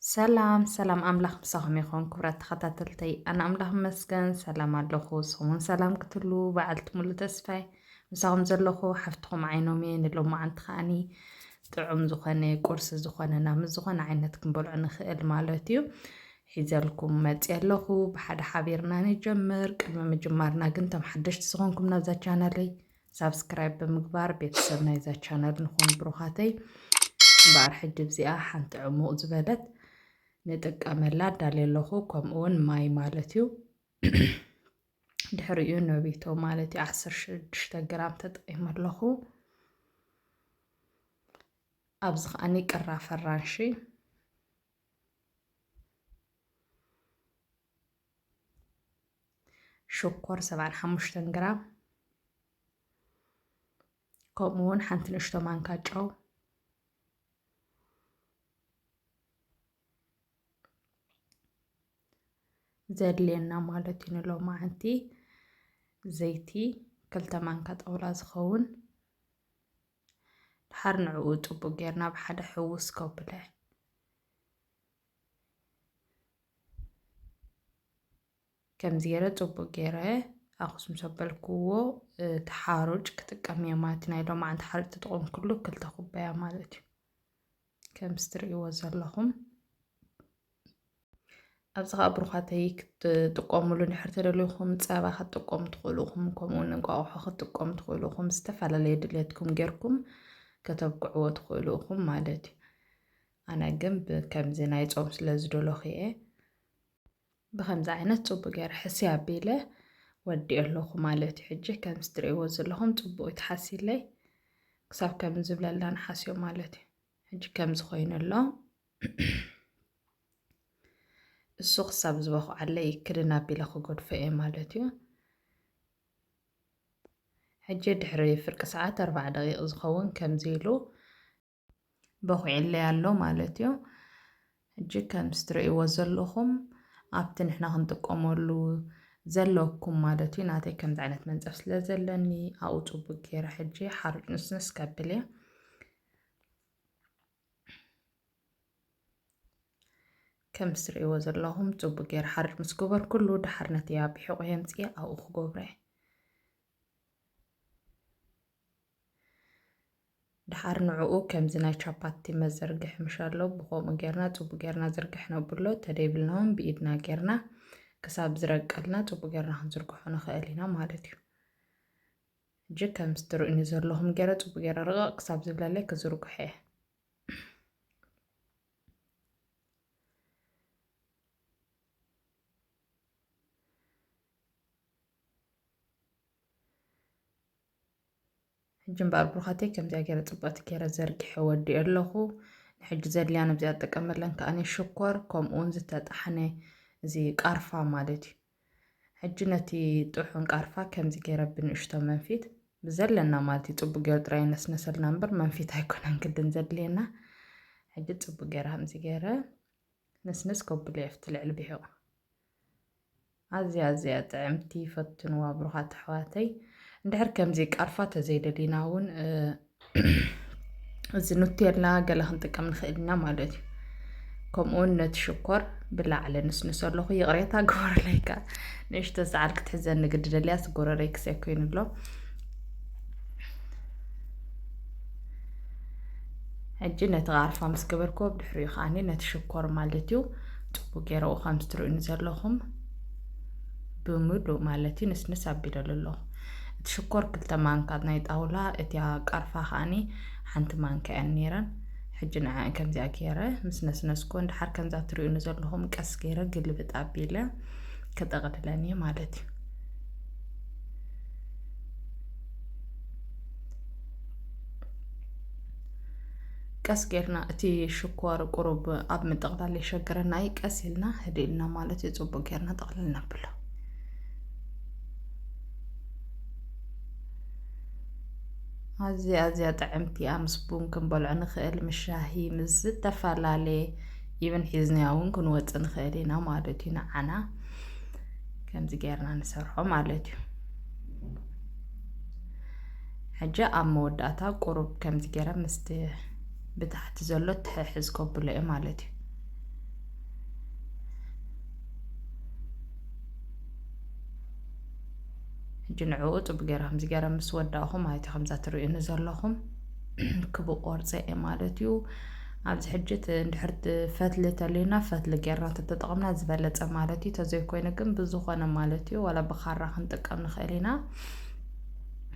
ሰላም ሰላም፣ ኣምላኽ ምሳኹም ይኹን። ክቡራት ተኸታተልተይ፣ ኣነ ኣምላኽ ይመስገን ሰላም ኣለኹ። ንስኹም እውን ሰላም ክትህሉ በዓልቲ ሙሉ ተስፋይ። ምሳኹም ዘለኹ ሓፍትኹም ዓይኖም እየ። ንሎማዓንቲ ከዓኒ ጥዑም ዝኾነ ቁርሲ ዝኾነና ምስ ዝኾነ ዓይነት ክንበልዖ ንኽእል ማለት እዩ። ሒዘልኩም መፅየ ኣለኹ። ብሓደ ሓቢርና ንጀምር። ቅድሚ ምጅማርና ግን፣ እቶም ሓደሽቲ ዝኾንኩም ናብዛ ቻናለይ፣ ሳብስክራይብ ብምግባር ቤተሰብ ናይዛ ቻናል ንኹን ብሩኻተይ። እምበኣር ሕጂ እዚኣ ሓንቲ ዕሙቕ ዝበለት ንጥቀመላ ኣዳልየ ኣለኹ። ከምኡ እውን ማይ ማለት እዩ። ድሕሪኡ ነቢቶ ማለት እዩ። ዓሰርተ ሽዱሽተ ግራም ተጠቒመ ኣለኹ። ኣብዚ ከዓኒ ቅራፍ ኣራንሺ፣ ሽኮር ሰብዓን ሓሙሽተን ግራም፣ ከምኡ እውን ሓንቲ ንእሽቶ ማንካ ጨው፣ ዘድልየና ማለት እዩ። ንሎማዓንቲ ዘይቲ ክልተ ማንካ ጣውላ ዝኸውን። ድሓር ንዕኡ ጽቡቅ ጌርና ብሓደ ሕውስ ከብለ። ከምዚ ገይረ ጽቡቅ ገይረ ኣኹስ ምስ ኣበልክዎ፣ እቲ ሓሩጭ ክጥቀም እየ ማለት እዩ። ናይ ሎማዓንቲ ሓሩጭ ተጠቐምኩሉ ክልተ ኩባያ ማለት እዩ። ከምዚ ትርእይዎ ዘለኹም። ኣብዚ ኸዓ ብሩኻተይ ክትጥቀሙሉ እንድሕር ተደሊኹም፣ ጸባ ክትጥቀሙ ትኽእሉ ኢኹም፣ ከምኡ እውን እንቋቑሖ ክትጥቀሙ ትኽእሉ ኢኹም። ዝተፈላለየ ድሌትኩም ጌርኩም ከተብቅዕዎ ትኽእሉ ኢኹም ማለት እዩ። ኣነ ግን ብከምዚ ናይ ጾም ስለ ዝደለኹ እየ ብኸምዚ ዓይነት ጽቡቅ ገይረ ሕስይ ኣቢለ ወዲኤ ኣለኹ ማለት እዩ። ሕጂ ከምዚ ትርእይዎ ዘለኹም ጽቡቅ እዩ ተሓሲለይ። ክሳብ ከምዚ ዝብለላ ንሓስዮ ማለት እዩ። ሕጂ ከምዚ ኮይኑ ኣሎ። እሱ ክሳብ ዝበኹዓለይ ክድን ኣቢለ ክገድፎ እየ ማለት እዩ። ሕጂ ድሕሪ ፍርቂ ሰዓት ኣርባዓ ደቂቕ ዝኸውን ከምዚ ኢሉ በኹዒለይ ኣሎ ማለት እዩ። ሕጂ ከምዚ ትርእይዎ ዘለኹም ኣብቲ ንሕና ክንጥቀመሉ ዘለኩም ማለት እዩ። ናተይ ከምዚ ዓይነት መንጸፍ ስለ ዘለኒ ኣብኡ ጽቡቅ ገይረ ሕጂ ሓሩጭ ንስንስ ከብል እየ። ከምዚ ትርእይዎ ዘለኹም ጽቡቅ ገይረ ሓሩጭ ምስ ገበርኩሉ ድሓር ነቲ ኣብ ሒቑ የምጽእ ኣብኡ ክገብሮ እየ። ድሓር ንዕኡ ከምዚ ናይ ቻፓቲ መዘርግሒ ምሽ ኣሎ፣ ብኸምኡ ጌርና ጽቡቅ ጌርና ዝርግሕ ነብሎ፣ ተደይብልና እውን ብኢድና ጌርና ክሳብ ዝረቀልና ጽቡቅ ጌርና ክንዝርግሖ ንኽእል ኢና ማለት እዩ። ሕጂ ከምዚ ትርእዩኒ ዘለኹም ጌረ ጽቡቅ ጌረ ርቕቕ ክሳብ ዝብለለይ ክዝርግሖ እየ። ሕጂ እምበኣር ብሩኻተይ ከምዚኣ ገይረ ጽብቕቲ ገይረ ዘርጊሐ ወዲኤ ኣለኹ። ንሕጂ ዘድልያ ነብዚኣ ትጥቀመለን ከኣ ሽኮር፣ ከምኡ እውን ዝተጣሕነ እዚ ቃርፋ ማለት እዩ። ሕጂ ነቲ ጥሑን ቃርፋ ከምዚ ገይረ ብንእሽቶ መንፊት ብዘለና ማለት እዩ፣ ጽቡቅ ገይሩ ጥራይ ነስነሰልና እምበር መንፊት ኣይኮነን ግድን ዘድልየና። ሕጂ ጽቡቅ ገይረ ከምዚ ገይረ ነስነስ ከብሎ እየ ኣብቲ ልዕሊ ብሒቑ። ኣዝያ ኣዝያ ጥዕምቲ፣ ፈትንዋ ብሩኻት ኣሕዋተይ። እንድሕር ከምዚ ቃርፋ ተዘይደሊና እውን፣ እ፣ እዚ ኑቴላ ገለ ክንጥቀም ንኽእል ኢና ማለት እዩ። ከምኡውን ነቲ ሽኮር ብላዕሊ ንስንሶ ኣለኹ። ይቕሬታ ግበሩለይ፣ ከኣ ንእሽቶ ሰዓል ክትሕዘኒ ግዲ ደልያ፣ ስጎረረይ ክሰ ኮይኑ ኣሎ። ሕጂ ነቲ ቃርፋ ምስ ገበርክዎ፣ ብድሕሪኡ ከኣኒ ነቲ ሽኮር ማለት እዩ። ጽቡቅ ገይረ፣ ከምዚ ትርእዩኒ ዘለኹም ብምሉእ ማለት እዩ፣ ንስንስ ኣቢለሉ ኣለኹ። እቲ ሽኮር ክልተ ማንካ ናይ ጣውላ፣ እቲ ቃርፋ ከኣኒ ሓንቲ ማንካ እየን ነይረን። ሕጂ ንዐን ከምዚኣ ገይረ ምስ ነስነስኩ፣ እንድሓር ከምዛ ትርእዩኒ ዘለኹም ቀስ ገይረ ግልብጥ ኣቢለ ክጠቕልለን እየ ማለት እዩ። ቀስ ጌርና፣ እቲ ሽኮር ቁሩብ ኣብ ምጥቕላል የሸግረና እዩ። ቀስ ኢልና፣ ህድእ ኢልና ማለት እዩ፣ ጽቡቅ ጌርና ጥቕልል ነብሎ። ኣዝያ፣ ኣዝያ ጥዕምቲ እያ። ምስ ቡን ክንበልዖ ንኽእል፣ ምስ ሻሂ፣ ምስ ዝተፈላለየ፣ ኢቭን ሒዝናያ እውን ክንወጽእ ንኽእል ኢና ማለት እዩ። ንዓና ከምዚ ጌርና ንሰርሖ ማለት እዩ። ሕጂ ኣብ መወዳእታ ቁሩብ ከምዚ ገይረ ምስቲ ብታሕቲ ዘሎ ትሕሕዝ ከብሎ እየ ማለት እዩ። ሕጂ ንዕኡ ጽቡቅ ገይረ ከምዚ ገይረ ምስ ወዳእኹ ማለት እዩ፣ ከምዛ ትርእዩኒ ዘለኹም ክቡ ቆርጸ እየ ማለት እዩ። ኣብዚ ሕጂ እቲ እንድሕር እቲ ፈትሊ ተልዩና፣ ፈትሊ ጌርና ተተጠቕምና ዝበለጸ ማለት እዩ። ተዘይኮይኑ ግን ብዝኾነ ማለት እዩ፣ ዋላ ብኻራ ክንጥቀም ንኽእል ኢና።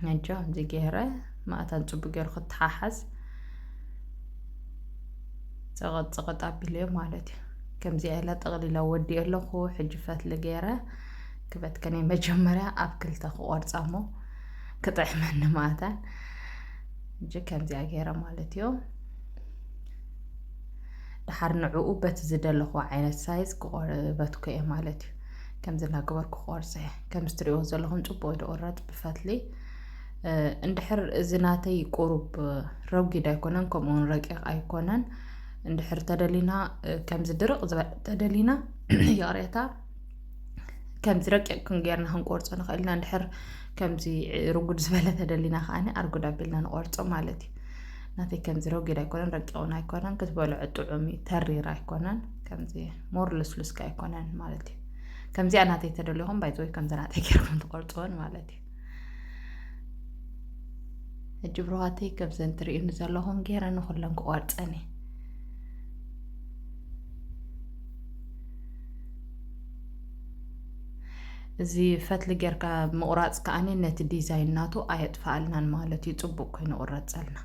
ሕጂ ከምዚ ገይረ ማእታን ጽቡቅ ገይሩ ክተሓሓዝ ጸቐጥ ጸቐጥ ኣቢለዮ ማለት እዩ። ከምዚኣ ኢለ ጠቕሊለ ወዲኤ ኣለኹ። ሕጂ ፈትሊ ገይረ ክበትከነይ መጀመርያ ኣብ ክልተ ክቆርጻ እሞ ክጥዕመኒ ማእታን። ሕጂ ከምዚኣ ገይረ ማለት እዩ። ድሓር ንዕኡ በቲ ዝደለኹ ዓይነት ሳይዝ ክቆርበትኩ እየ ማለት እዩ። ከምዚ እናገበርኩ ክቆርጸ እየ። ከምዚ ትርእይዎ ዘለኹም ጽቡቅ ዝቁረጽ ብፈትሊ። እ፣ እንድሕር እዚ ናተይ ቁሩብ ረጒድ ኣይኮነን፣ ከምኡውን ረቂቕ ኣይኮነን። እንድሕር ተደሊና፣ እ፣ ከምዚ ድርቕ ዝበለ ተደሊና፣ ይቕሬታ፣ ከምዚ ረቂቕ ክንገይርና ክንቆርጾ ንኽእል ኢና። እንድሕር ከምዚ ርጉድ ዝበለ ተደሊና ከኣኒ ኣርጉድ ኣቢልና ንቆርጾ ማለት እዩ። ናተይ ከምዚ ረጒድ ኣይኮነን፣ ረቂቕ እውን ኣይኮነን፣ ክትበልዖ ጥዑም እዩ፣ ተሪር ኣይኮነን። ከምዚ ሞር ልስሉስ ከ ኣይኮነን ማለት እዩ። ከምዚኣ ናተይ ተደሊኹም ባይዘወይ ከምዚ ናተይ ገይርኩም ትቆርጽዎን ማለት እዩ። ሕጂ ብሩኻተይ ከምዘን ትርእዩኒ ዘለኹም ገይረ ንኹለን ክቆርጸን እየ። እዚ ፈትሊ ጌርካ ምቑራጽ ከኣኒ ነቲ ዲዛይን ናቱ ኣየጥፍኣልናን ማለት እዩ፣ ጽቡቅ ኮይኑ ይቑረጸልና።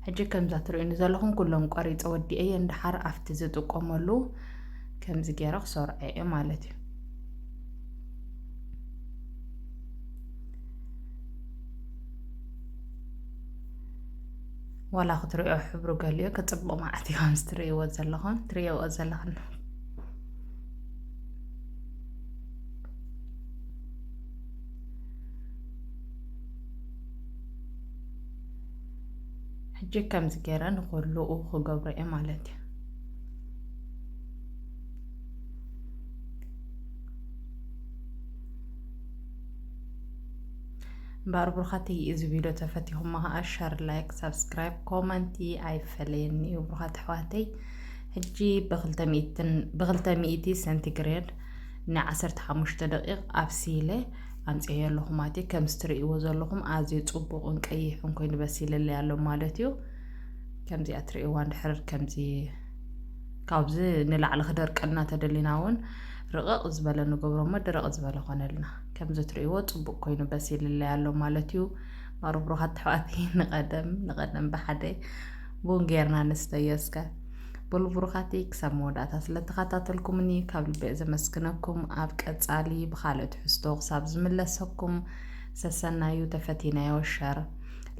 ሕጂ ከምዛ ትርእዩኒ ዘለኹም ኩሎም ቆሪጸ ወዲኤ እየ፣ እንድሓር ኣብቲ ዝጥቀመሉ ከምዚ ገይረ ክሰርዖ እየ ማለት እዩ። ዋላ ክትርእዮ ሕብሩ ገሊኡ ክጽብቕ መዓት እዩ፣ ከምዚ ትርእይዎ ዘለኹም፣ ትርእይዎ ዘለኽን። ሕጂ ከምዚ ገይረ ንኹሉኡ ክገብሮ እየ ማለት እዩ። እምበኣር ብሩኻተይ፣ እዚ ቪድዮ ተፈቲኹሞ ኸዓ ሸር፣ ላይክ፣ ሳብስክራይብ፣ ኮመንቲ ኣይፈለየኒ እዩ ብሩኻት ኣሕዋተይ። ሕጂ ብኽልተ ሚእትን፣ ብኽልተ ሚእቲ ሴንቲግሬድ ንዓሰርተ ሓሙሽተ ደቂቕ ኣብሲለ ኣምፅኤዮ ኣለኹ ማለት እዩ። ከምዚ ትርእይዎ ዘለኹም ኣዝዩ ፅቡቕን ቀይሕን ኮይኑ በሲልለይ ኣሎ ማለት እዩ። ከምዚኣ ትርእይዋ እንድሕር ከምዚ ካብዚ ንላዕሊ ክደርቀልና ተደሊና እውን ርቕቕ ዝበለ ንገብሮ እሞ ድርቕ ዝበለ ኮነልና። ከምዚ ትርእይዎ ጽቡቕ ኮይኑ በሲልለይ ኣሎ ማለት እዩ። ማሩ ብሩኻት ኣሕዋተይ፣ ንቐደም ንቐደም ብሓደ ቡን ጌርና ንስተዮ እስከ። በሉ ብሩኻተይ፣ ክሳብ መወዳእታ ስለ ተኸታተልኩምኒ ካብ ልቢ እየ ዘመስግነኩም። ኣብ ቀጻሊ ብኻልእ ትሕዝቶ ክሳብ ዝምለሰኩም ሰሰናዩ። ተፈቲናዮ ሸር፣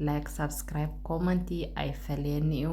ላይክ፣ ሳብስክራይብ፣ ኮመንቲ ኣይፈለየኒ እዩ።